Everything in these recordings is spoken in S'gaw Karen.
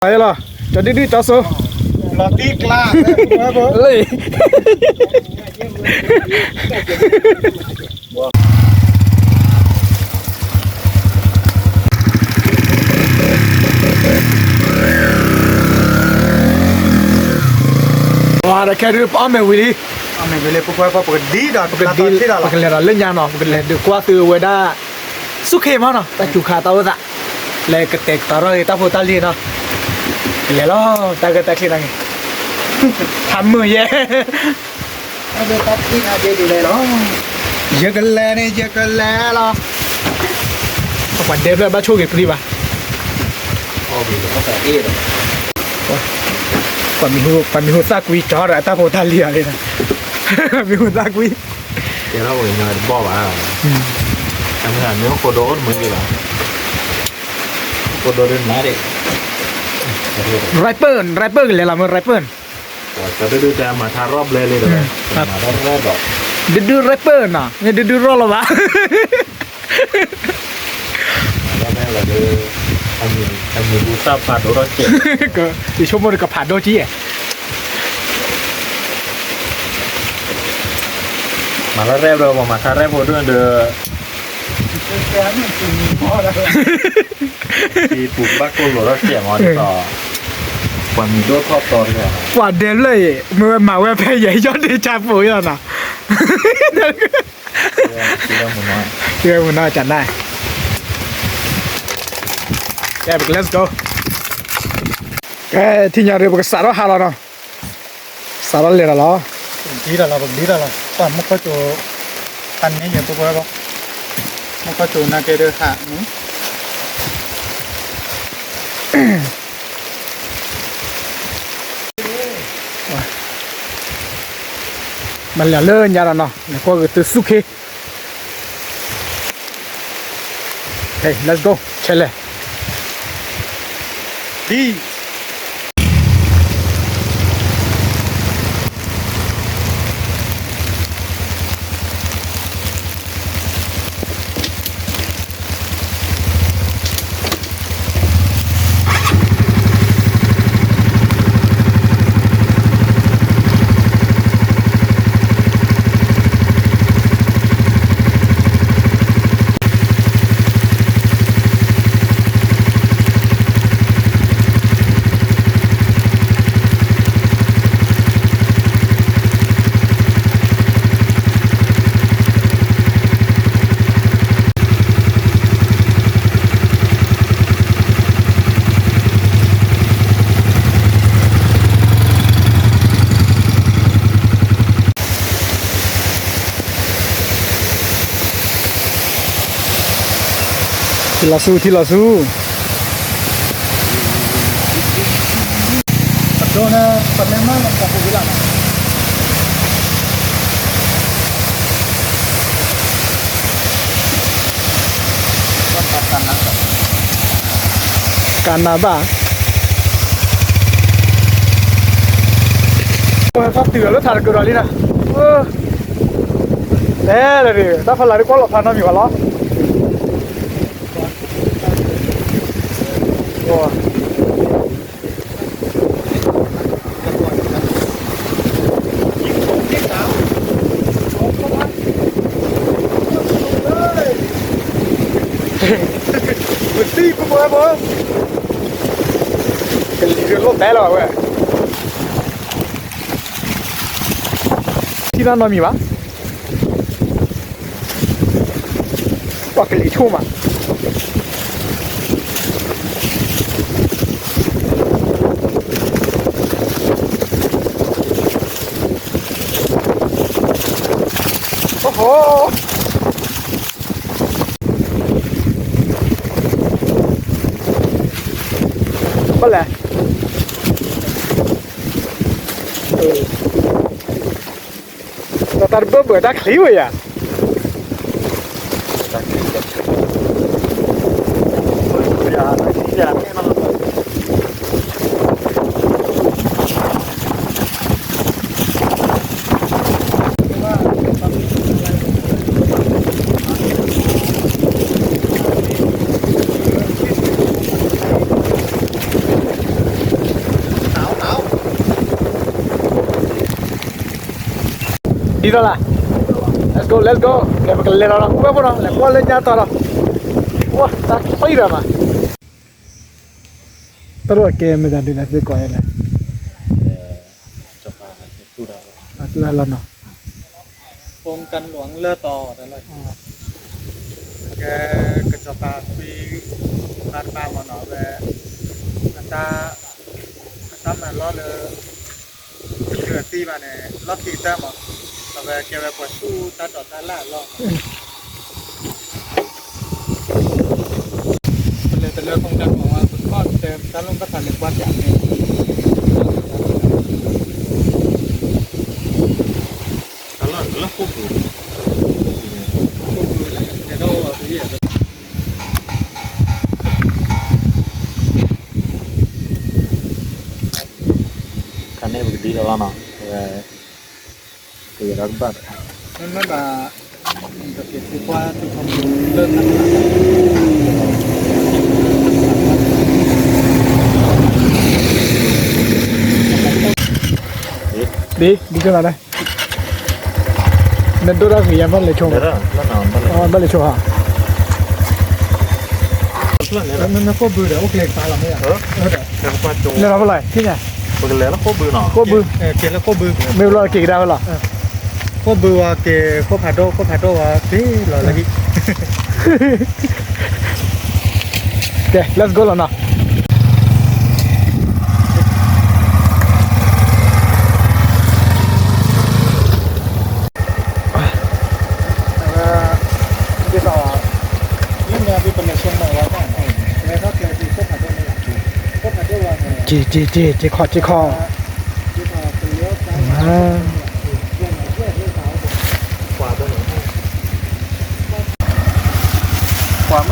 လီၤ, ကၠီဒုဒုကၠီစိ, လီၤတံၢ်ကျါ, လၢ ပှၤဒီးခဲဒုး ပအီၣ်မဲာ်ဝံၤလံ, ပကဒ်ဒီး ပကလဲၤဒီးလၢညါနီၤ, ပကလဲၤဒုးကွၢ်သုဝဲဒၣ် ဆူၣ်ခ့မးနီၤ, တၢ်စူၤခါတၢ်အိၣ်သး, လဲၤကတဲာ်ကတီၤထီၣ်ဂ့ၤတၢ်ဖိတၢ်လံၤနီၤ, ကလဲၤလီၤ, တၢ်ဂ့ၢ်တၢ်ချ့နီၤ, ဟးမုာ်ယဲ ယကလဲၤန့ၣ် ယကလဲၤလီၤ, ပှၤဒဲဖျၢၣ်ဘၣ်ဆိၣ်ဂ့ၤပျံၤဘၣ်, ပှၤမံၤဟူသၣ်ကွံကၠီဒီး တၢ်ဖိတၢ်လံၤအီၤလံ, မံၤဟူသၣ်ကွံ, ဘီၣ်ဘၣ်, မ့ၢ်အိၣ်ခိၣ်ဒိၣ်အိၣ်တမုာ်က့ၤဘၣ်, ခိၣ်ဒိၣ်ဒ်မးဒၣ်, ရဲပၢၣ် ရဲပၢၣ်ကလဲၤလီၤမ့ၢ်ရဲပၢၣ် ဒုဒုတၢ်မၤထါရီၣ်ဘျဲလံဒီး, ဒုဒုရဲပၢၣ်နီၤ, မ့ၢ်ဒုဒုရီၣ်လီၤဘၣ်, အမံၤဟူသၣ်ဖးဒိၣ်ထီၣ်ကဲ, ယဆိကမိၣ်တကဖးဒိၣ်ကံယဲ, မၤလၢရဲၣ်ဒီး ပှၤမၤထါရဲၣ်ဖိဒိၣ်ဒီး ပူၤဘၣ်ကိၢ်လိာ်ထီၣ်ကဲမး, ပှၤမံၤဒိၣ်ထီၣ်တီတဂၤ, ပှၤဒဲဖျၢၣ်အံၤ မ့ၢ်ဝဲမၤဝဲဖဲယဲၢ်ယီၢ်ဒ့ဆါပိာ်ယီၢ်နီၤ, မုၢ်နီၤကနၣ်, ကဲ ပက let's go, ကဲ ထံၣ်ညါဒီး ပကစးထီၣ်ဟးလီၤနီၤ, စးထီၣ်လဲၤလီၤလီၤ, ဒ်လီၤလီၤ ပကဒ်လီၤလီၤ, ပှၤမုၢ်ခီၣ်ကၠိ, ဖးန့ၢ်ယဲၢ်ပှၤပှၤဘၣ်, မုၢ်ခီၣ်ကၠိနာ်က့ဒုးဟးန့ၣ် မၤလၢညါဒီးနီၤ, နကွၢ်က့ၤသုဆူၣ်ခ့, let's go, ဆဲးလဲၤ, ထံၣ်လီၤဆူ ထံၣ်လီၤဆူ, ပဒိန့ၣ် ပမ့ၢ်မၤလၢပှၤပူၤဝံၤလီၤနီၤ, ကနၣ်ဘၣ်, တၢ်တုၤလီၤလၢထးတကဒီးလံနီၤ, လဲၤလီၤဒုး တၢ်ဖီလာ်ဒုးကွၢ်လီၤဖးနီတမံၤဘၣ်လီၤ. ပသံပဝဲဘၣ်, ကလံၤဒုးလိၣ်တဲလီၤဝဲ, ထံၣ်နီတမံၤဘၣ်. ပှၤကလံၤဆိၣ်မး, အိၣ်ဟိ, ဘၣ်လဲၣ်. တၢ်တဘၢၣ်ဘၢၣ်တၢ်ချံဝဲယၤ, တၢ်တဘၢၣ်ဘၢၣ်တၢ်ချံဝဲယၤ. ဒ်သိးလၢ let's go, let's go. ကဲ ပကလဲၤလီၤဒီး ပဝဲဖိနီၤ လဲၤကွၢ်လၢညါတီၤဒီး ဝါ တၢ်ဖှံဒီးမး တၢ်ရိၣ်အကဲမ့ၢ်တၢ်ဒုးလဲၤသ့ၣ်ကီးယဲလဲၣ် လၢလီၤနီၤ ကဲ ကစီၤပၤထွံ ပှၤတပၤမ့ၢ်နီၤ အဝဲ အတၢ် အတၢ်မၤလီၢ်လၢ တချုးအသံဘၣ်န့ၣ် လီၢ်ခံကတၢၢ်မး အဝဲကဲဝဲပှၤသူၣ်တၢ်ဒိးတၢ်လၢ်အလီၢ် ပလဲၤတလၢ ဖုန်းတၢ်မၤဝဲ ပကီၢ်တဲတၢ်လိၣ်ဘၣ်သးလဲၤကွၢ်ပၠးန့ၣ် လၢ ခါန့ၣ်ပကဒံလီၤလီၤနီၤ, ကယဲၢ်ဒီးကဘၣ်တခါ, မ့ၢ်ဘၣ်, ဒ် ဒ်ကနၤလဲၣ်, နဒိၣ်တၢ်ဂ့ၤယၤဘၣ်လဲၤဆိ, ဘၣ်လဲၤဆိဟါ, နကိၣ်ဘုဒီး အိၣ်ကျဲကပၤလီၤမ့ၢ်ဧါ, လဲၤလီၤဖဲလဲၣ်, ထံၣ်ညါ, ကိၣ်ဘု, မ့ၢ်ဘျီက့ၤကဒါဖဲလီၤ, ကိၣ်ဘုဝဲက့ၤ ကိၣ်ဖးဒိၣ် ကိၣ်ဖးဒိၣ်ဝဲက့ၤလီၤလၢဟံၣ်, ကဲ let's go လီၤနီၤ. က့ၤ က့ၤ က့ၤ က့ၤခီၣ် က့ၤခီၣ်, ပှၤမ့ၢ်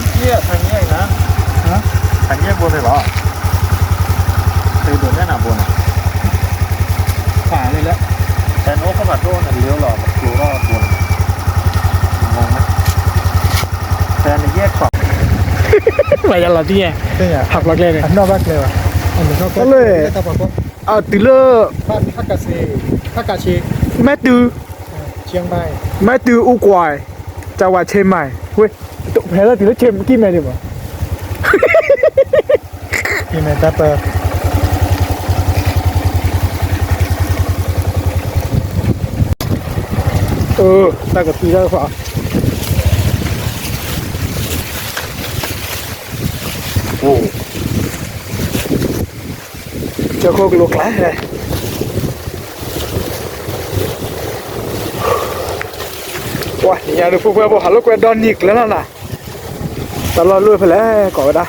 က့ၤ ထါညဲနၤ, ထါညဲဘိသ့ၣ်လီၤ, သ့ၣ်ဒိးနဲၣ်နၤဘိန့ၣ်, ဖးလံလၢ, ဖဲနအိၣ်ခိၣ်ဖးဒိၣ်န့ၣ် လ့လီၤ ပကျိၤထီၣ်ဘိန့ၣ်, ဖဲနယဲၢ်ခီၣ်, မၤယါလီၤတံၢ်ညါ, ဟးဖျိးကျဲန့ၣ်, အနီၢ်ဘၣ်ကျဲဘၣ်, အလၢ အတုၤလၢ မဲတုၤ မဲတုၤ အူကွဲး ကဝးဆ့မး, ဝဲ ဖဲလၢတုၤလၢဆ့ကံၢ်မဲာ်ဒံးဘၣ်, ကံၢ်မဲာ်တၢ်ပၢ, တၢ်ကသံတၢ်ကဖး ကၠီခိၣ်ကလိကျါ, ပှၤညါဒုး ဖိၣ်ဖှဲဖိဟးလိာ်ကွဲဒီနံၤကျၢၤလီၤနၤ, တၢ်လီၢ်လၢဖဲလဲၣ် ကိးဝဲဒၣ်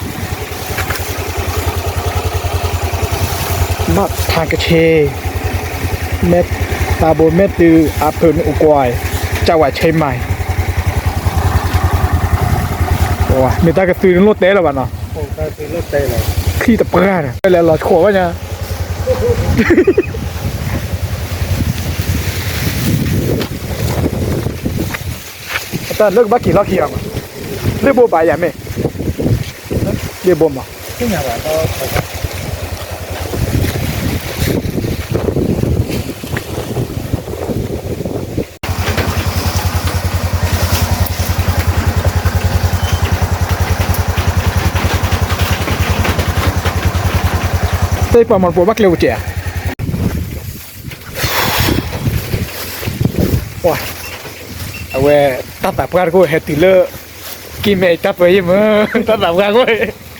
မ့ၢ်ဖးကဆ့, မဲၢ်တၢ်ဘိမဲၢ်တုၤ အဖၢနူအူကွဲး, ကဝးဆ့မး, မ့ၢ်တၢ်ကသုးနလိၣ်တဲလၢၤဘၣ်နီၤ, ချံတပှၢ်န့ၣ် လဲၤလီၤဆှိးဘၣ်ညါ အတၢ်လၢကဘၣ်က့ၤလီၢ်ခံဂၤမး, လၢဘိဘၣ်ယၤမ့ၢ်, လၢဘိမး, သ့ၣ်ပှၤမၤတပိာ်ဘၣ်ကျဲအိၣ်ကဲးဧါ, အဝဲ တၢ်သးပှၢ်တခိၣ်ဟဲတုၤလၢ ကံၢ်မဲာ်အံၤတၢ်ပၢယဲၢ်မး, တ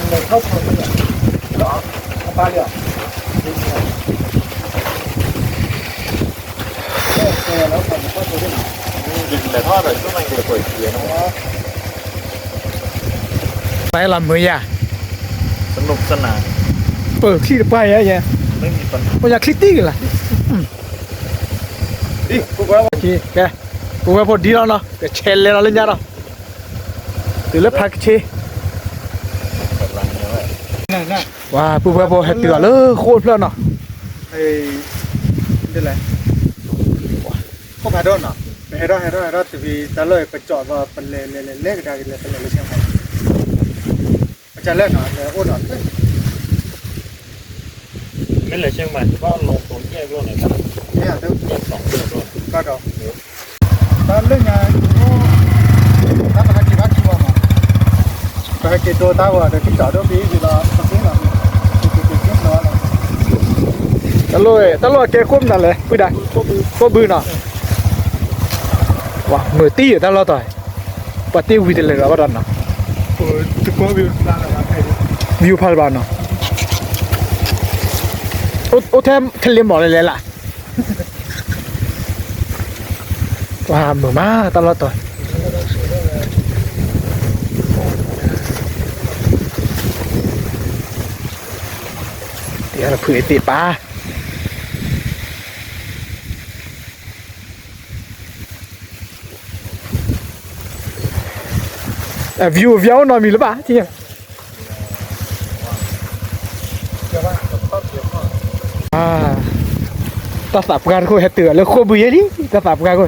ၢ်သးပှၢ်တခိၣ် ပၢလီၤမုာ်ယၤ, ပၢချံတပှၢ်ယဲၢ်ယဲၢ်, ပှၤညါချံတံၢ်က့ၤလီၤ, ကဲ, ပဝဲဖိဒံလီၤနီၤ, ကဆဲးလဲၤလီၤလၢညါဒီး, တုၤလၢဖးကဆ့ ပှၤပုၢ်ဝဲၢ်ဖိဟဲတုၤအီၤလၢဃိၣ်တဖျၢၣ်နီၤ, ခိၣ်ဖးဒိၣ်နီၤ, ပဟဲထီၣ်ဟဲထီၣ်ဟဲထီၣ်တဝံၤ တၢ်လီၢ်အံၤပကၠီၣ်သီ ပလဲၤလဲၤလဲၤလဲၤကဒါက့ၤလဲၤ ပလဲၤလၢဆၢဖး တၢ်လၢနီၤ လဲၤအိၣ်နီၤ မ့ၢ်လဲၤဆဲးမး တဘၣ်လီၤတိၤညၣ်ကျိန့ၣ် ညၣ်တိၤညၣ်ကျိန့ၣ် ဘၣ်ဒီး တၢ်လၢညါ တၢ်ပဟဲက့ၤဘၣ်ခံဘၣ်မး ပဟဲက့ၤဒိတၢ်ဝဲဒီး ကစၢ်ဒိၣ်ဘ့ၣ်လီၤ ပက့ၤလီၤ တၢ်လီၢ် တၢ်လီၢ်ကဲခိၣ်မနုၤလဲၣ် ဖုဒါ ခိၣ်ဘုနီၤ ဝါ မုာ်တံၢ်ယတၢ်လီၢ်တီၤ ပှၤတ့ၢ်ဝံၤတလဲၤဒီးဘၣ်ဒီးနီၤ မံဖးလၢၤဘၣ်နီၤ အိၣ်ထဲထဲလ့မီၢ်လဲၤလဲၤလၢ် ပှၤမုာ်မးတၢ်လီၢ်တီၤ တ့ၢ်ဖုးသ့ၣ်ပၢ် အ view အ view အိၣ်နီတမံၤလၢၤဘၣ် တၢ်သးပှၢ်တခိၣ်ဟဲတုၤလၢဃိာ်ဘုယဲလံ တၢ်သးပှၢ်ခိၣ် ပ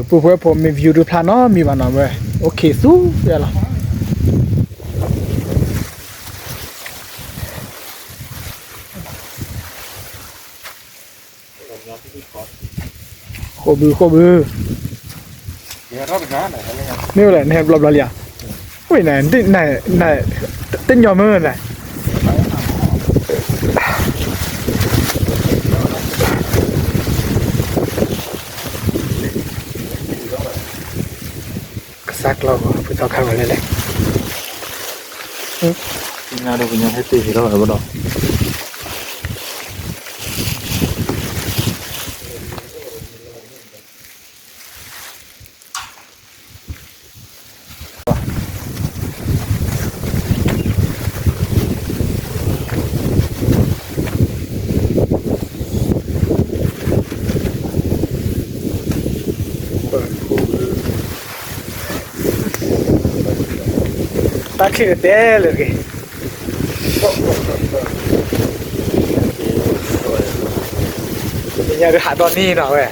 ပုၢ်ဖိဝဲၢ်ဖိမ့ၢ် view ဒုးဖျါနီတမံၤဘၣ်နီၤဝဲ okay သူဝဲလီၤ ဃိာ်ဘု ဃိာ်ဘု မ့ၢ်ဝဲလဲၣ် နဟဲဘျီဘျီလံဧါ ဝဲန့ၣ် တညီမ့ၢ်ဝဲန့ၣ် ကစၢ်ကျီၢ်ဂီၤ ဖုသီခါဂီၤလဲၣ်လဲၣ် နၤဒီးပညီဟဲတ့ၢ်ဟ့ၣ်ထီၣ်ဝဲဒီး တၢ်ချံၣ်တတဲလၢတဂ့ၤ ညါဒုးဟးဒီနံၤနီၤဝဲ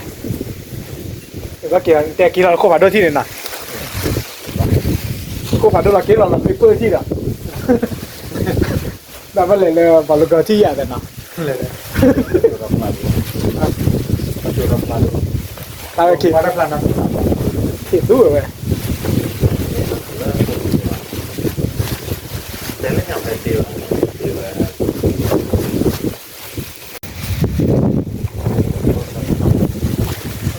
ဘၣ်က့ၤတဲက့ၤလီၤ ခိၣ်ဖးဒိၣ်ထံၣ်န့ၣ်နီၤ ခိၣ်ဖးဒိၣ်လီၤက့ၤလီၤလီၤ ပ့ၤပၢၢ်ထံၣ်ဒီး ဒီးဘၣ်လဲၤလၢ ဘီလူကီထံၣ်ယၤဒီးနီၤ တၢ်ဝဲက့ၤ က့ၤသူဝဲဝဲ ဖးဒိၣ် ဖးထ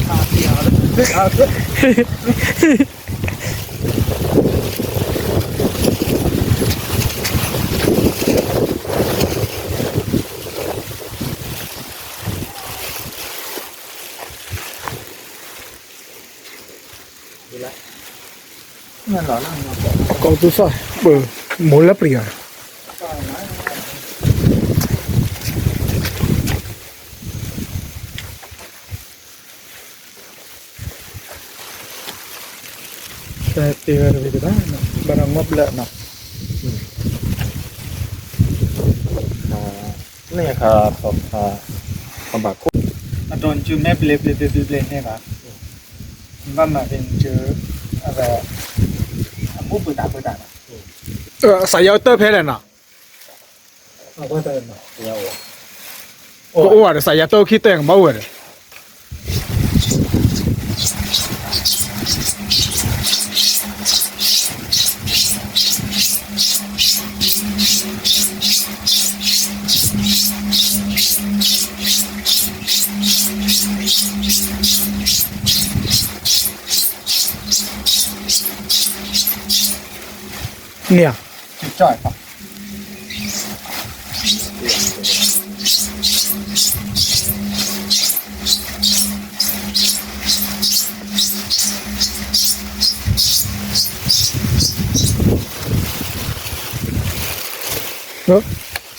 ံကီၢ် ကီၢ်သူစီၣ် ပမိၢ်လၢပျံၤအီၤ တ့ဝဲတဝံၤတဘၣ် ဘၣ်ဒီးငီၢ်ဘျၢနီၤ န့ၣ်အခါ ဘၣ်ခိၣ် အဒိနစုမဲဘျဲဘျဲဘျဲဘျဲန့ၣ်ဘၣ် ဘၣ်မၤက့ၤနစု အဝဲ အမူပှၤတၢ်ပှၤတၢ်နီၤ စးယၤအိၣ်တၢ်ဖဲလဲၣ်နီၤ ကအိၣ်ဝဲဒီး စးယၤတၢ်အိၣ်ခံတၢ်ကဘၣ်အိၣ်ဝဲဒီး န့ၣ်ဧါ လၢ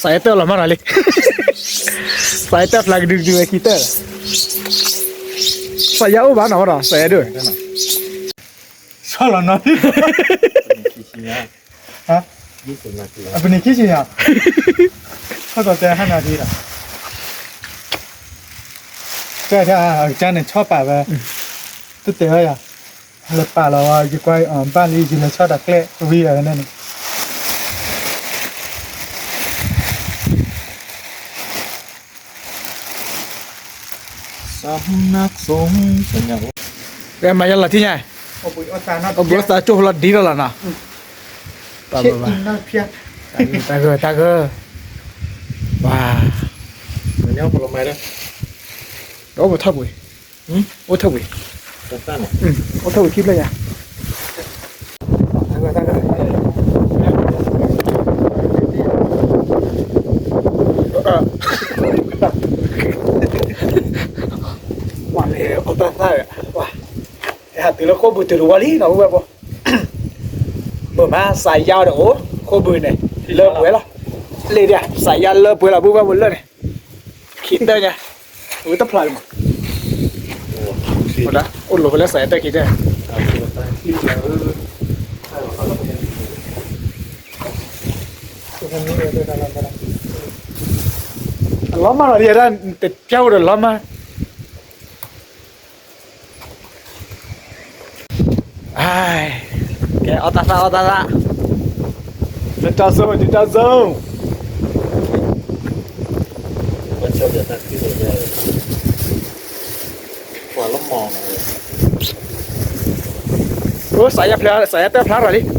စးယဲတၢၢ်လီၤမးနီၤလံ, စးယဲတၢၢ်ဖျါကဒုကဒုဝဲခံတၢၢ်, စးယဲအိၣ်ဘၣ်နီၤဝဲဒီး စးယဲဒၣ်ဝဲ, ဆီၣ်လီၤနီၤလံ, အပနံၣ်ခံဆံညါ, ခီၣ်တီတဲဟါနၤဒံးဒီး, ကဲ, ကန့ၣ်ဆီၣ်ပာ်ဝဲ, တတဲဝဲယၤ, လဲၤပာ်လီၤဝဲ ယကွၢ်အီၤဘၣ်လံ ယလဲၤဆီၣ်တၢ်ကျဲဝံၤဝဲန့ၣ်န့ၣ် ကဲမၤယါလီၤထံၣ်ညါ, အိၣ်ဘှံးအိၣ်သါကၠိၢ်လီၤဒ်လီၤလီၤနီၤ, တၢ်ဂၢၢ် တၢ်ဂၢၢ်, ဝါ, ဒီးအိၣ်ပထီၣ်ပူၤ, အိၣ်ထီၣ်ပူၤ, အိၣ်ထီၣ်ပူၤခံဖျၢၣ်ညါ, ဝါလဲၤအီၣ်တၢ်သၣ်ဝဲ, ဝါ, ဟဲဟးတုၤလၢခိၣ်ဘုးတုၤတဝီလံနီၤ ပုၢ်ဝဲၢ်ဖိ, မုာ်မး စးယါဒီးအိၣ် ခိၣ်ဘုးန့ၣ် လၢပှဲၤလီၤ, လ့ဒၣ် စးယါလၢပှဲၤလီၤ ပုၢ်ဝဲၢ်ဖိလၢန့ၣ်, ခံတၢၢ်ညါ, ဝံတဖျါလံမး, အိၣ်လိာ်ဖဲလၢစးယါတၢၢ်ခံတၢၢ် အလီၤမၢ်လီၤဒ်ဒၣ် တပျၢ်အိၣ်ဒီးလီၤမၢ်, ကဲအီၣ်တၢ်သၣ်အီၣ်တၢ်သၣ်, ဒုတၢ်စိ, ဒုတၢ်စိ, အိၣ်စးယါဖျါ, စးယါတၢၢ်ဖျါထီၣ်လံ, စးယါတၢ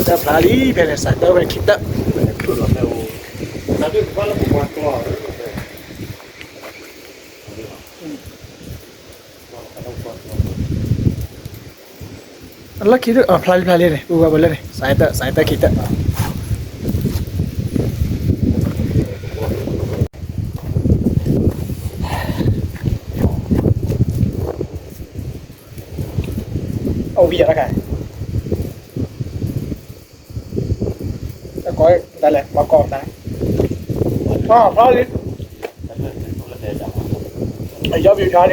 ၢ်ဖျါလံ ဖဲန့ၣ် စးတၢၢ်ဝဲခံတၢၢ် လၢခံဒၣ် ဖျါလံဖျါလံန့ၣ် ပုၢ်ဝဲၢ်ဖိလၢန့ၣ် စးယါတၢၢ် စးယါတၢၢ်ခံတၢၢ် အဝံၤယၤလီၤခါ, တကိးဒၣ်လဲာ် မၤကိးနၤ, ဖျါလံ, အယီၢ်ဘံၣ်ဖျါလံ, ဖျါလံ, တၢ်ဝဲလီၤ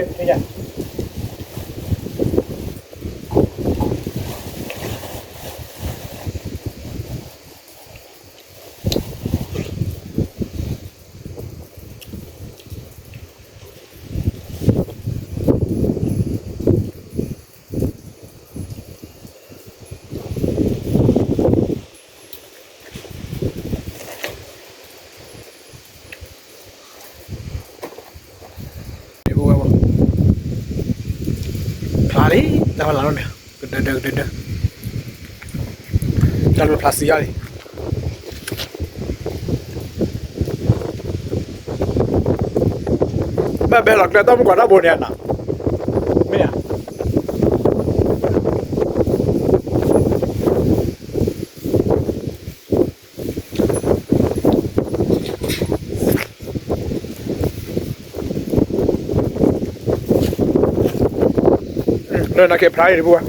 န့ၣ်, ကဒၢဒၢကဒၢဒၢ, တၢ်လၢဖျါစံယီၤလံ, ဘၣ်ဘဲလီၤကျဲတၢ်မုၢ်ကီးတၢ်ဘိန့ၣ်နီၤ, မ့ၢ်ဧါ. လၢနကဲဖျါအံၤတပူၤ,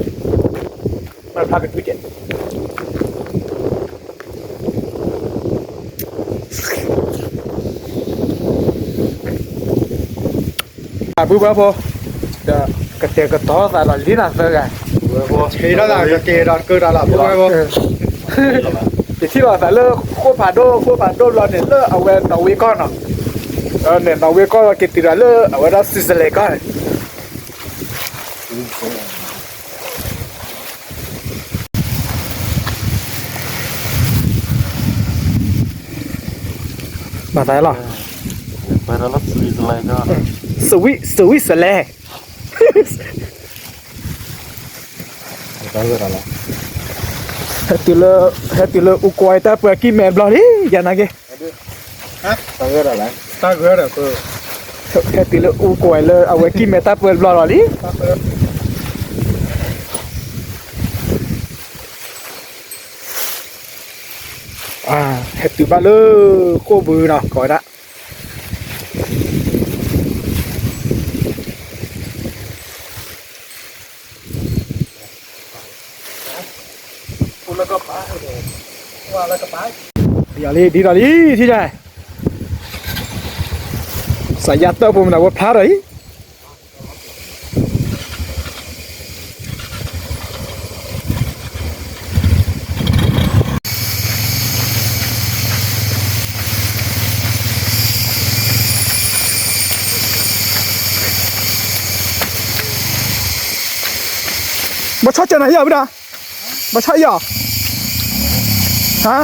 မ့ၢ်ဖျါကဒုကဲး, ပုၢ်ဝဲၢ်ဖိ, ဒီးကတဲာ်ကတီၤသးဒီးလံနၤသၢဂၤ, က့ၤဒီးက့ၤဒီးကၢတၢ်လီၤ ပုၢ်ဝဲၢ်ဖိ, ယထံၣ်လီၤသးလၢဃိာ်ဖးဒိၣ် ဃိာ်ဖးဒိၣ်ဘျီန့ၣ် လၢအဝဲနီၣ်ဝ့ကီၢ်နီၤ, န့ၣ်နီၣ်ဝ့ကီၢ်က့ၤတုၤဒီးလၢအဝဲဒၣ် Switzerland ကီၢ်န့ၣ် ဘၣ်သးလီၤ, Switzerland, Switzerland, ဟဲတုၤလၢ, ဟဲတုၤလၢအူကွဲတၢ်ပှဲၤကံၢ်မဲာ်ဘျီလံ ယၤနာ်က့ၤ, တၢ်ဂၢၢ်ဒီး, ဟဲတုၤလၢအူကွဲလၢအဝဲကံၢ်မဲာ်တၢ်ပှဲၤဘျီလီၤလံ. ဟဲတုၤဘၣ်လၢဃိာ်ဘုနီၤ ကိးဝဲဒၣ်. လီၤလံ ဒ်လီၤလံ ထံၣ်ဒၣ်, စးယါတၢ်ဖိမနုၤဝဲဖျါထီၣ်အံၤ, ဘၣ်ဆီၣ်ကဲနၤယၤဝဲဒၣ်, ဘၣ်ဆီၣ်ယၤ, ဟါ,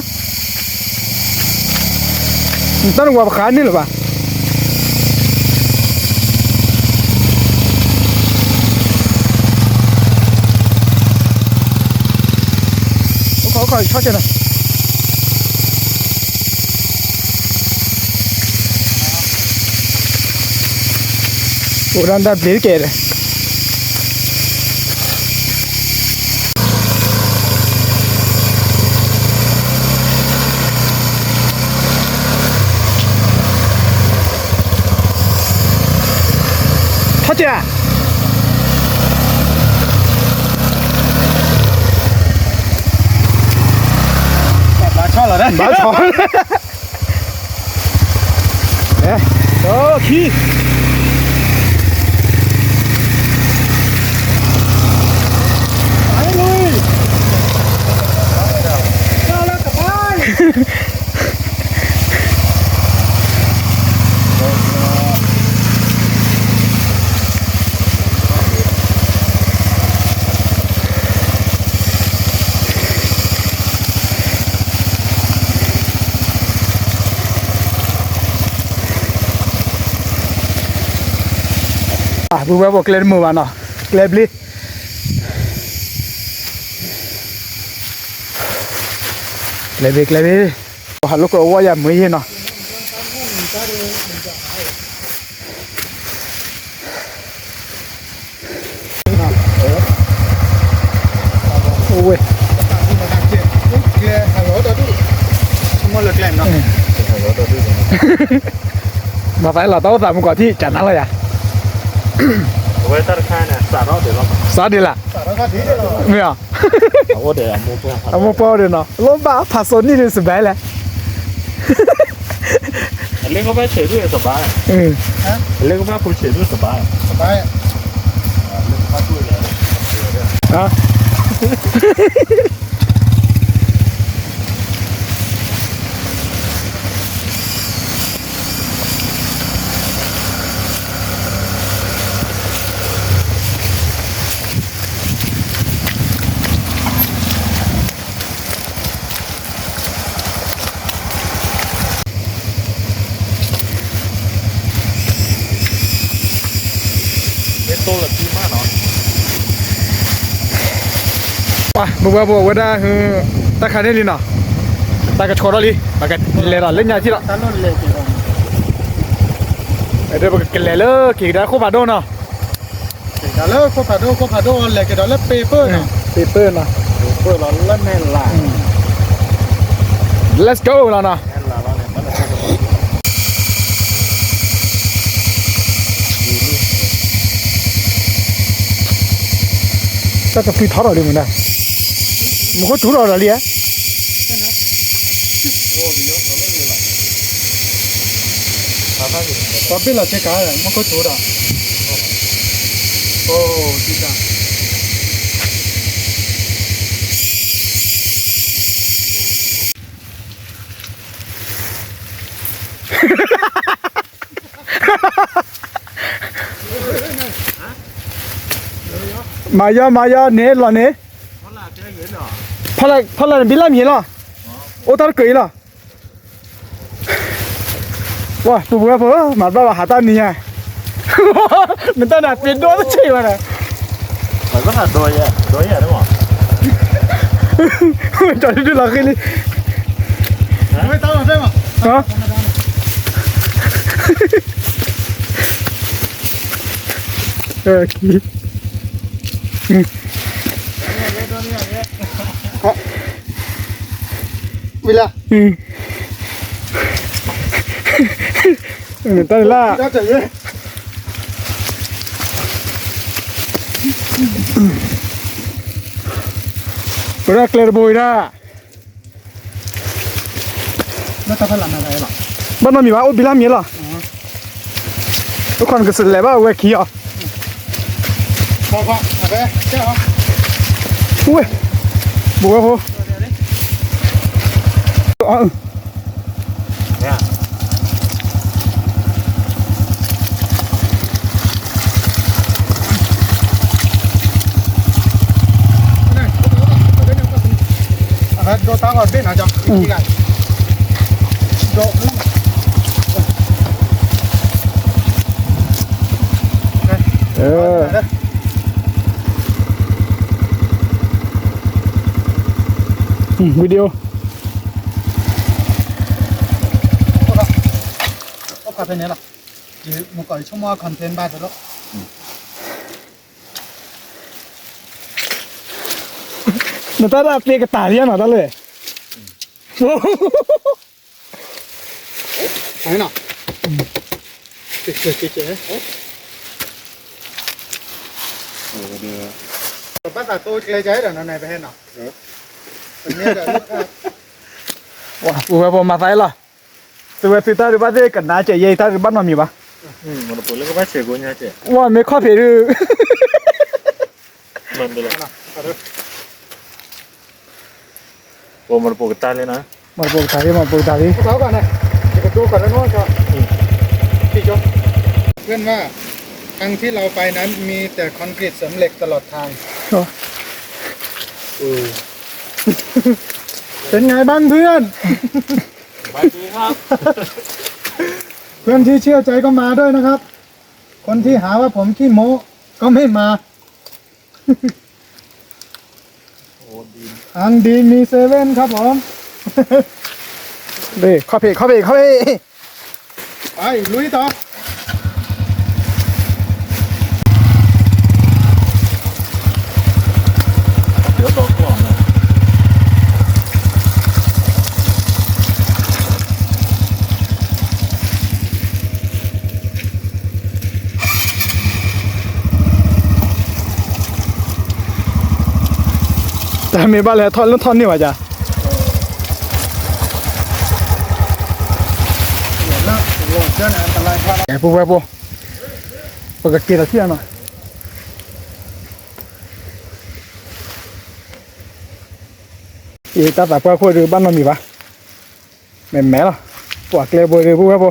နတၢ်နဝၤပဃါန့ၣ်လၢၤဘၣ်. အိၣ်ခီ အိၣ်ခီ ဆီၣ်ကဲနၤ. အိၣ်ဒၣ်တၢ်ဘျ့းကဲဒီး ထီၣ်ကဲဧါ, ဘၣ်ဆီၣ်လီၤ, ဘၣ်ဆီၣ် ခံ, ပဝဲပှၤကျဲတမုာ်ဘၣ်နီၤ, ကျဲဘျ့, ကျဲဘျ့ ကျဲဘျ့, ဟးလိာ်ကွဲအဝီယၤမုာ်ယ့ၢ်နီၤ. အိၣ်ဝဲ, မၤသးလီၤတၢ်အိၣ်သးမူကီးထံၣ်ကနါလီၤယၤ, စးဒ်လၢ, မ့ၢ်ဧါ, အမိၢ်ပှၢ်ဒ်နီၤ လီၤဘၣ်ဖးစိၤနံၣ်ဒ်စဘဲလဲၣ်. အလ့ကဘၣ်ဆဲးဒိၣ်စဘါ, အလ့ကဘၣ်ဖိဆဲးဒိၣ်စဘါ, ပှၤ ပဝဲပဝဲဒၣ် တၢ်ခါန့ၣ်လံနီၤ, တၢ်ကဆှီထီၣ်လံ ပကလဲၤဒီးလၢညါထံၣ်လီၤ, ပကလဲၤလၢက့ၤကဒါခိၣ်ဖးဒိၣ်နီၤ, က့ၤကဒါလၢခိၣ်ဖးဒိၣ် ခိၣ်ဖးဒိၣ်လဲၤက့ၤဒီးလၢပ့ၤပၢၢ်နီၤ, ပ့ၤပၢၢ်နီၤ, ပ့ၤပၢၢ်လီၤလၢမဲၢ်လး, Let's go လီၤနီၤ. တၢ်ကဖံးထီထီၣ်လံမနုၤ, မူခိၣ်ထူထီၣ်ဒီးလံဧါ, ပှၤဘ့ၣ်လီၤဆ့ကၤ မူခိၣ်ထူဒီး, အိၣ်, မၤယီမၤယီန့ၣ်လီၤန့ၣ်, ဖီလာ်န့ၣ်ဘံလၢမံၤလီၤ, အိၣ်တၢ်တကၢၢ်အံၤလီၤ. ဝဲ ပူၤပူၤဝဲဖိ မၤတဘၣ်ဘၣ်ဟးတၢ်နံၤညါ, နတၢ်နၤပ့ၤဒိၣ်တဆံးဝဲန့ၣ်, မ့ၢ်တၢ်ဒုးလီၤဃံလံ, ဝံၤလၢ တၢ်လၢ ပဝဲဒၣ်ကျဲတဘိအံၤဒၣ်, ဘၣ်နီတမံၤဘၣ် အိၣ်ဘံလၢမံၤလီၤ. အိၣ်ခိးနကစလဲၤဘၣ်ဝဲခံအီၤ, ဝဲ, ဘိဝဲဖိ ဝံၤဒံးအိၣ်, အိၣ်ခီဖဲန့ၣ်လီၤ, ယမုၢ်ကီၢ်ယဆိကမိၣ် content ဘၣ်တလီၤ. နတၢ်ဒၣ်သ့ကတၢၢ်လံနီၤ တၢ်လၢ, နီၤ, ဘၣ်သးသိကျဲကဒီးနီၤ နပဟဲနီၤ, ပမ့ၢ်ဒီး ပူၤဝဲဖိမၤသးလီၤ, သုဝဲသုတၢ်ဒုးဘၣ်သ့ၣ်ကနါကဲးယဲအံၤ တၢ်ဒုးဘၣ်နီတမံၤဘၣ်, ဝဲမ့ၢ်ခီၣ်ဖံးဒုး မၤတပိာ်ကတၢၢ်လံနီၤ, မၤတပိာ်ကတၢၢ်လံ မၤတပိာ်ကတၢၢ်လံ, เพื่อนว่า ทางที่เราไปนั้นมีแต่คอนกรีตเสริมเหล็กตลอดทาง เป็นไงบ้างเพื่อน เพื่อนที่เชื่อใจก็มาด้วยนะครับ คนที่หาว่าผมขี้โม้ก็ไม่มา ทางดีมีเซเว่นครับผม นี่ เข้าไป เข้าไป เข้าไป ไป ลุยต่อ တၢ်မ့ၢ်ဘၣ်လဲၤထီၣ်လၢထီၣ်န့ၢ်ဘၣ်ယၤ, ကဲ ပူၤဝဲဖိ, ပကက့ၤဒီးထံၣ်အီၤနီၤ, အံၤတၢ်သးပှၢ်ခိၣ်ဒုးဘၣ်နီတမံၤဘၣ်, မဲာ်မဲာ်လီၤ, ပှၤကျဲဘိဒုး ပူၤဝဲဖိ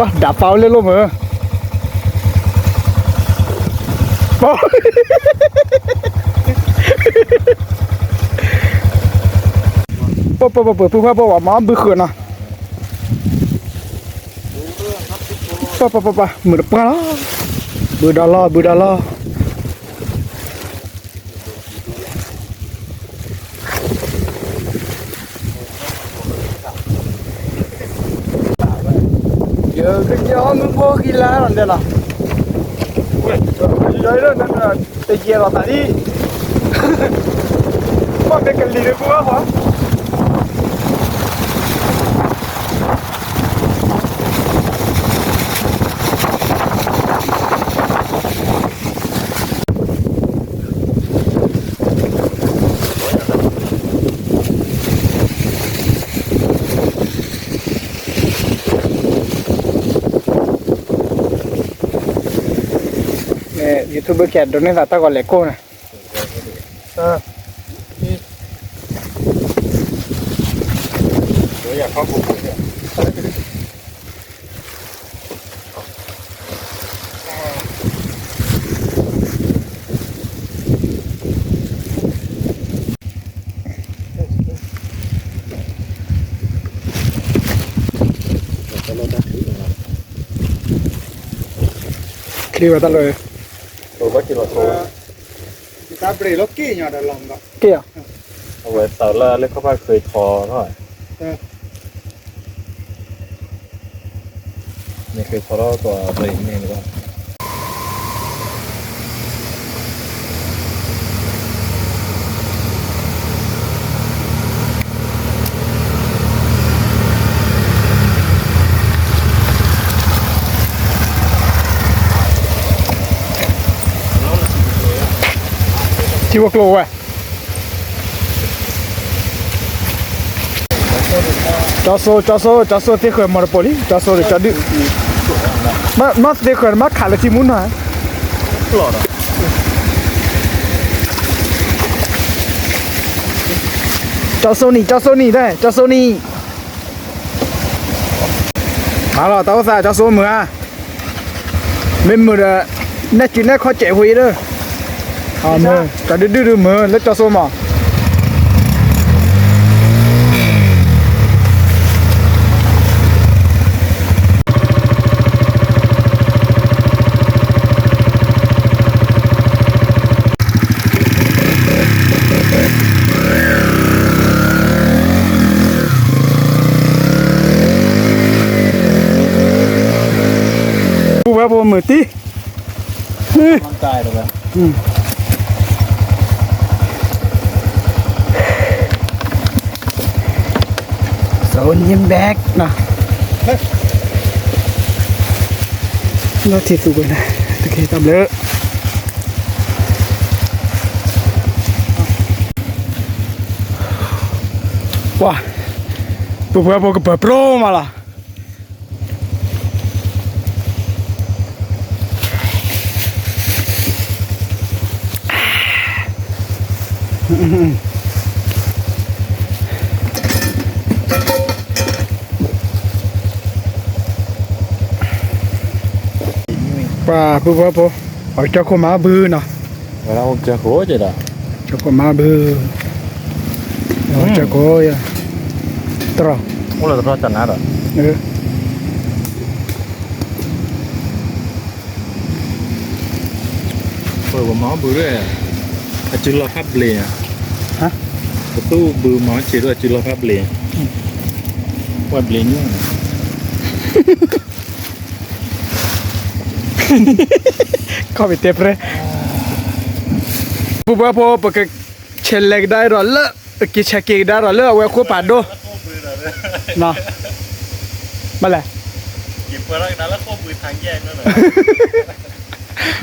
ဒၣ်ပာ်ဝဲလၢလိၣ်မး, ပပပပပုၢ်ဖးဘိဝဲမၤဘုဃုာ်နီၤ, ပပပပမုာ်တပှၢ်လီၤ, ဘုဒီးလီၤ ဘုဒီးလီၤ. ယကညီမုၢ်ဖိဃံလၤလီၤန့ၣ်လီၤ, တယဲၢ်လီၤသးဒ်, ဘၣ်မ့ၢ်ကလံၤတပူၤဘၣ်ဃီ YouTube ခဲဒိးန့ၢ်သးတၢ်ဂီၤလဲၤကိၢ်န့ၣ်, ချ့ဝဲတၢ်လၢ, တၢ်ဘြ့းလီၤက့ၢ်ညီဒီးလီၤက့ၢ်, အဝဲသးလၢလၢခီၣ်ဖးဃ့ထီထီၣ်, မ့ၢ်ဃ့ထီထီၣ်ကီးဘြ့းန့ၣ်လီၤ. တၢ် ထံဖိကျိဝဲ, ကၠီစိ, ကၠီစိ, ကၠီစိသ့ဃၢၤမီၤတပိာ်လံ, ကၠီစိဒီးကၠီဒုၣ်, မ့ၢ်သ့ဃၢၤမးခးလၢထံမူနီၤ, ကၠီစိနံၣ်, ကၠီစိနံၣ်, ကၠီစိနံၣ်, ဟါလီၤ တၢ်အိၣ်သး ကၠီစိမုာ်ဧါ, မ့ၢ်မုာ်ဒီး နဲၣ်စုနဲၣ်ခီၣ်စဲးဖိအံၤဒီး, မုာ် ကၠီဒုၣ်ဒုၣ်ဒုၣ်မုာ် လၢကၠီစိမး ပူၤဝဲဖိမုာ်တံၢ်, သညဘဲၣ်နီၤ, လီၤထံၣ်သူၣ်ကွံာ်န့ၣ် တက့ၢ်တၢ်ဘျုး, ပှၤ, ပပှၤဖိကပၢၤပြိမးလီၤ. ပှၤ ပပှၤဖိ, အကၠီခိၣ်မၤဘုနီၤ, ကၠီခိၣ်မၤဘု, ကၠီခိၣ်ယၤ, တြီ, အိၣ်လၢတြီတနါဒီး ပမၤဘုး, အစုလီၤဖးဘျ့ဧါ, ပသူၣ်ဘုးမၤစ့ၢ်ဒီးအစုလီၤဖးဘျ့, ဝဲဘျ့ညါ, ခီၣ်ဖံးတဲပြဲ, ပပှၤဖိ ပကဆဲးလဲၤကဒါဒီးလၢ, ပကဆဲးက့ၤကဒါဒီးလၢအဝဲခိၣ်ပၤဒိၣ်, ဘၣ်လဲၣ်,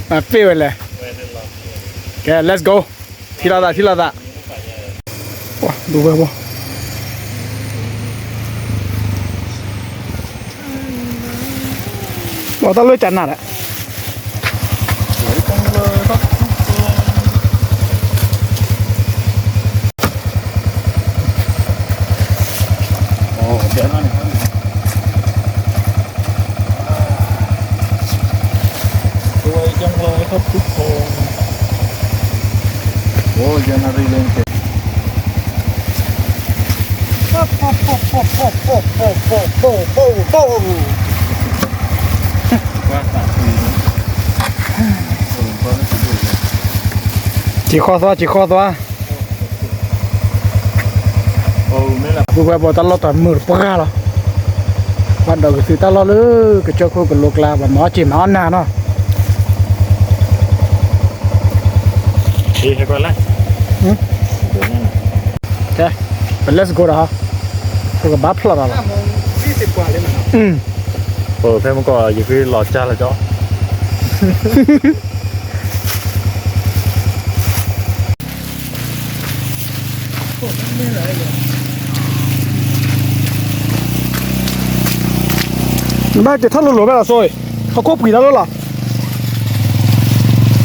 မၤပ့ၢ်ဝဲလဲၣ်, ကဲ let's go, ထံၣ်လိာ်သး ထံၣ်လိာ်သး, ပှၤ ဒိဝဲပှၤ ပှၤတၢ်လၢကနၣ်ဒီး စံၢ်ဃီသွါ စံၢ်ဃီသွါ, ပူၤဝဲပှၤတၢ်လီၢ်တၢ်မုာ်တပှၢ်လီၤ, ပှၤဒီးကသုးတၢ်လီၢ်လၢကစၢၢ်ခိၣ်ကလိကျါ ပှၤမၤအီၣ်စ့ၢ်မၤအီၣ်နၤနီၤ. ကဲ ပ let's go ဒီး, ပကဘၣ်ဖျီၣ်ဒီးလီၤ. ဖဲမကီၢ် ယဃုလီၤကၢ်လၢကၠီ နဘၣ်ဟဲက့ၤထီၣ်လိၤလိၤဘၣ်လီၤစိ, ဟီၣ်ခိၣ်ပှံၤတၢ်လီၤလီၤ,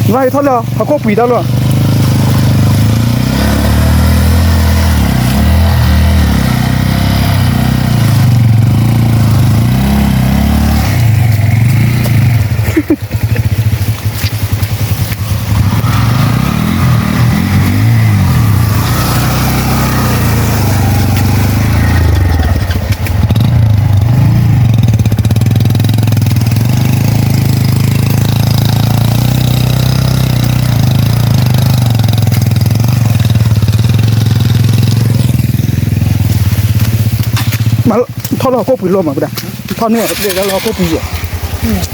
နဘၣ်ဟဲထီၣ်လၢဟီၣ်ခိၣ်ပှံၤတၢ်လီၤ. မၤထီၣ်လၢဟီၣ်ခိၣ်ပှံၤလီၤမး ပဒၣ်, ထီၣ်န့ၢ်အီၤတဘျ့လၢဟီၣ်ခိၣ်ပှံၤယဲၢ်.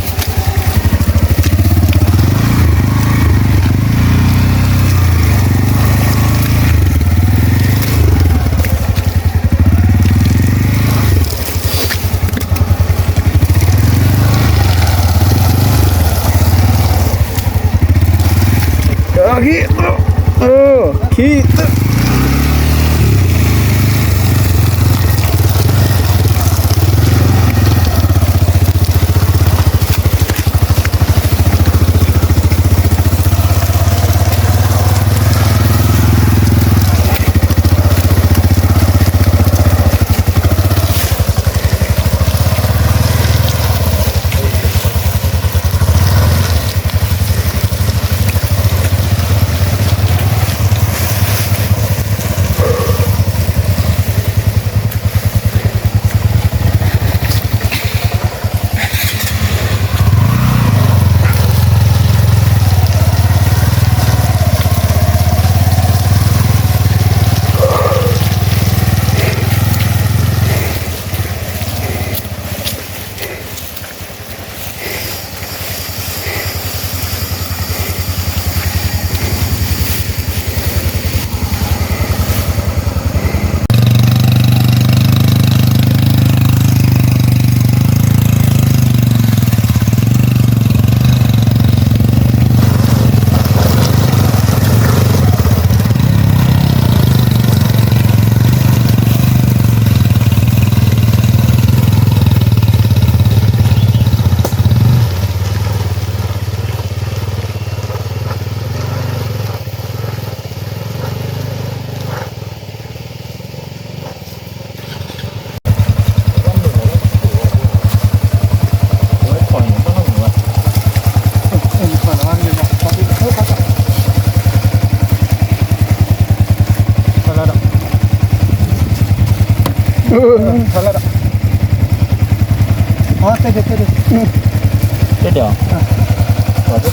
အဂ့ၢ်, အၢ ခံ သ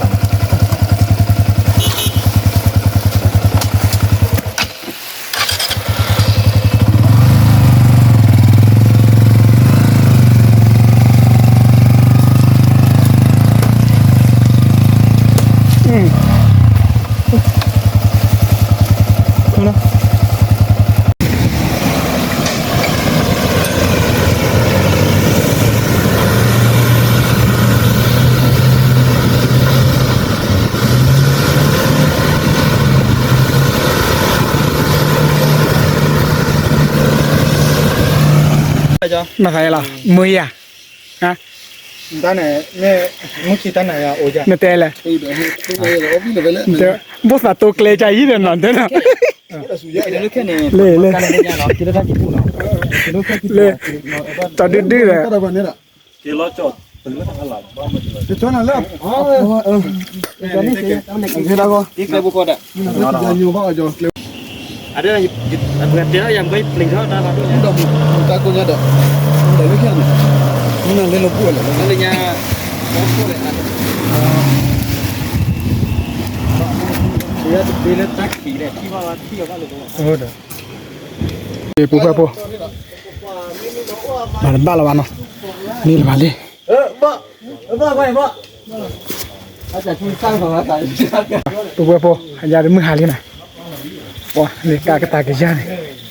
ၢ မသးယလီၤ မုၢ်ယၤ တၢ်န့ၣ် မုၢ်ခံတၢ်န့ၣ်အိၣ်ယၤ နတဲလဲၣ် ဘိၣ်သးတိကျဲကယံၤဒီးနီၤ တဲနီၤ လၢ လၢ တဒုဒုဒီး က့ၤလီၤကၠီၣ် ကၠီၣ်နၤလၢ က့ၤလီၤကီၢ် အတဲ အပှၤတဲဒၣ်ယၤ မ့ၢ်ပျံၤထီၣ်တၢ်ဘၣ်ဒိၣ်ညါ ဒီးမူတၢ်ကိၢ်ညါဒီး ဒီးလၢခံန့ၣ် မ့ၢ်နၤလၢလီၤပှီၢ်လဲၣ် လၢညါ ပှၤတဘ့လၢတၢ်ခံးလဲၣ် ထံၣ်ဘၣ်ဘၣ်ထံၣ်အီၤဘၣ်လၢ ပူၤဖဲဖိ မၤတဘၣ်လၢၤဘၣ်နီၤ န့ၢ်လၢၤဘၣ်လံ ပူၤဖဲဖိ အယၤတမုၢ်ဟါလံနီၤ ပှၤလၢကးကတၢၢ်ကယၤန့ၣ်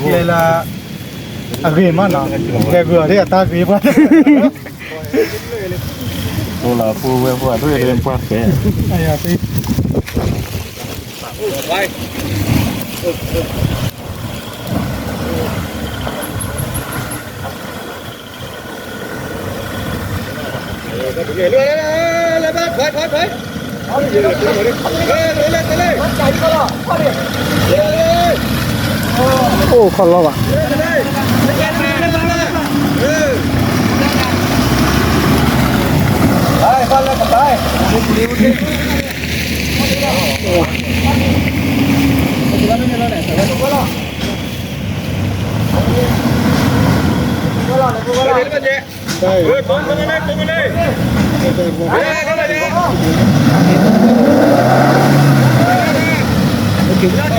ကျဲလၢ အဂ့ၤမးနီၤ ကဲဂုာ်အီၤဒ်အတၢ်ဂ့ၤပှၤ သိလၢဖိဝဲဖိအဒိၣ်အဒိၣ်ပှၢ်ပဲ အိၣ်ခီၣ်လီၢ်ဘၣ် တၢ်ဒံးဟူလၢန့ၣ် OK တၢ်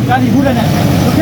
ဒံးဟူလၢန့ၣ် OK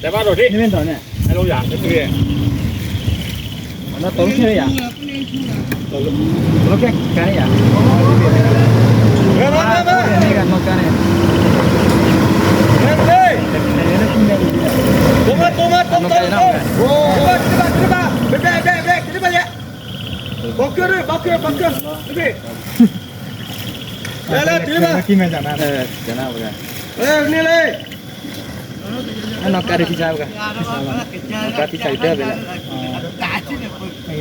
တဲဘၣ်ဒီးထံၣ်, ဟဲလီၤယၤ, တတုၤယဲ, တကဲကါန့ၣ်ယၤ, တကဲကါန့ၣ်, တဘၣ်တဘၣ်တဘၣ်, ဘဲဘဲဘဲဘဲ တဘၣ်ယဲ, ဘီကၢၢ်ဘီကၢၢ်ဘီကၢၢ်, တဘၣ် လဲၤလဲၤတုၤဘၣ်, လဲၤန့ၣ်လဲၣ်, အနီၢ်ကါဒုးထံဆါဘၣ်, နီၢ်ကါထံဆါကတၢၢ်ဖဲလဲၣ်, အိၣ်ဒံးတခိၣ်တ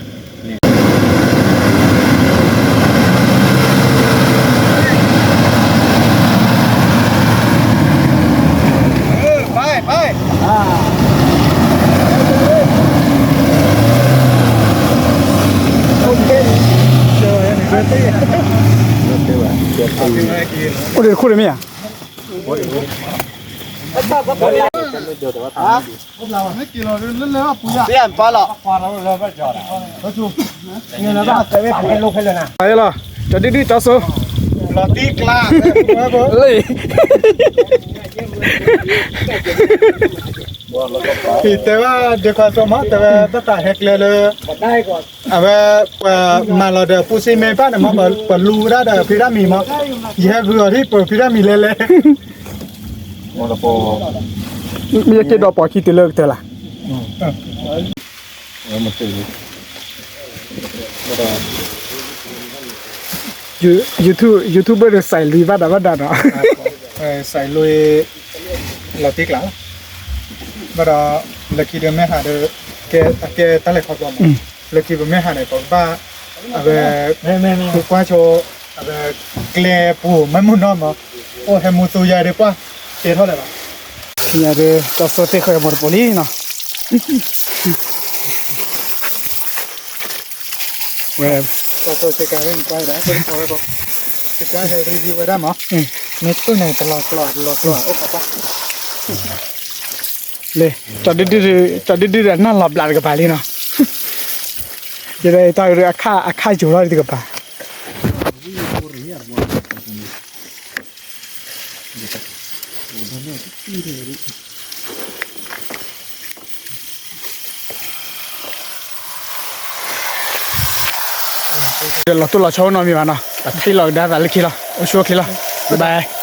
မ့ၢ်ဧါ, သ့ၣ်ပာ်လီၤ, ကၠီဒုဒုကၠီစိ, လၢ, တဲဝဲဒုးခီၣ်စိမး တဲဝဲဘၣ်သးဟဲကျဲလၢ, အဝဲ, ပှၤမၤလီၤဒီးပူစ့မ့ၢ်ဘၣ်န့ၣ်မး ပလူဝဲဒၣ်ဒီးဖံးတၢ်မံၤမး, ယဟဲဂုာ်အီၤဒ်ပဖံးတၢ်မံၤလဲၤလဲၤ, မ့ၢ်ယက့ၤဒီးပိာ်ခံတုၤလၢကတၢၢ်လၢ်, YouTube, YouTuber ဒီးစဲးလွံၢ်ဘၣ်ဒၣ်ဘၣ်ဒၣ်နီၤ, စဲးလွံၢ်, လီၤတံၢ်ကျါ, ဘၣ်ဒီး, လၢခံဒီးမ့ၢ်ဟးဒီး, ကဲတၢ်လဲၤခီဖျိမး, လၢခံပမ့ၢ်ဟးန့ၣ် ပကဘၣ်, အဝဲ, ကွၢ်ဆိ, အဝဲ, ကျဲပူၤမ့ၢ်မုၢ်နီၢ်မး, အိၣ်ဟဲမူသူယၤဒီးကွၢ်, တဲထီၣ်လၢၤဘၣ်, ယၤဒီး ကၠီစိသ့ၣ်ဃဲမိၢ်တပိာ်လံနီၤ, ဝဲ, ကၠီစိသ့ၣ်ကါဝဲန့ၣ်ကွၢ်ဒီး, သ့ၣ်ကါဟဲရံဝဲဒၣ်မး, မ့ၢ်သူၣ်န့ၣ်တလီၤကျီၢ်တလီၤကျီၢ်အိၣ်ခီပၣ် လၢ, ကၠီဒုဒု, ကၠီဒုဒုဒီးနၢ်လီၤဘျးတကပၤလံနီၤ, ယဲဒၣ်တၢ်ကရၢအခါ, အခါယိၤထီၣ်တကပၤ, လီၤတိၢ်လီၤဆီနီတမံၤဘၣ်နီၤ, ပထံၣ်လီၤကဒါသးလၢခံလီၤ, အိၣ်ဆူၣ်အိၣ်ချ့လီၤ, bye bye.